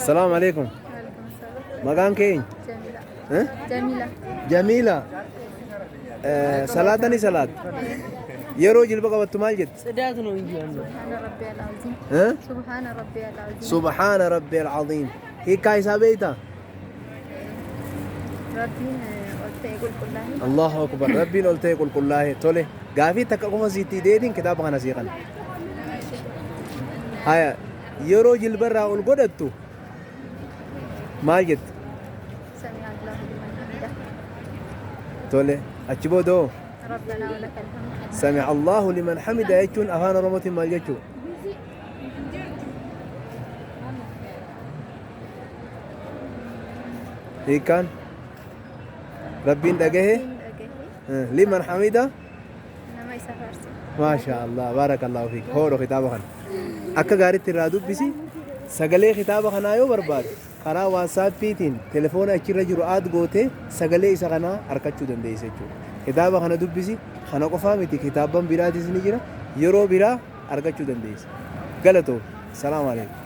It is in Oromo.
Assalaamu alaikum. Maqaan kee eenyu? Eh? Jamila. Jamiila. Salaata ni salaatta. Yeroo jilba qabattu maal jette? ጽዳት ነው እንጂ ያለው Subhaana Rabbiyal Aziim. Eh? Subhaana Rabbiyal Aziim. Subhaana Rabbiyal Aziim. Hiikkaa isaa beektaa? Rabbiin ol ta'e qulqullaa'e. Allahu akbar. Rabbiin ol ta'e qulqullaa'e. Tole. Gaafii takka qofa siitti deetiin kitaaba kana sii kana. Haya. Yeroo jilbarraa ol godhattu maal jette? Sami'a Allahu liman hamidah. Tole. Achi booda hoo? Rabbanaa wa lakal hamd. Sami'a Allahu liman hamida jechuun afaan Oromootiin maal jechuu? Hiikkaan Rabbiin dhagahe Rabbiin dhagahe liman hamida nama isa faarse. Maasha Allah baarakallahu fiik hoodho kitaaba kana akka gaariitti irraa dubbisi. Sagalee kitaaba kanaa yoo barbaade karaa waatsaappiitiin telefoona achirra jiru aad gootee sagalee isa kanaa argachuu dandeessa jechuudha. Kitaaba kana dubbisi. Kana qofaa miti, kitaabban biraatis ni jira, yeroo biraa argachuu dandeessa. Galatoomi. Salaamu alaikum.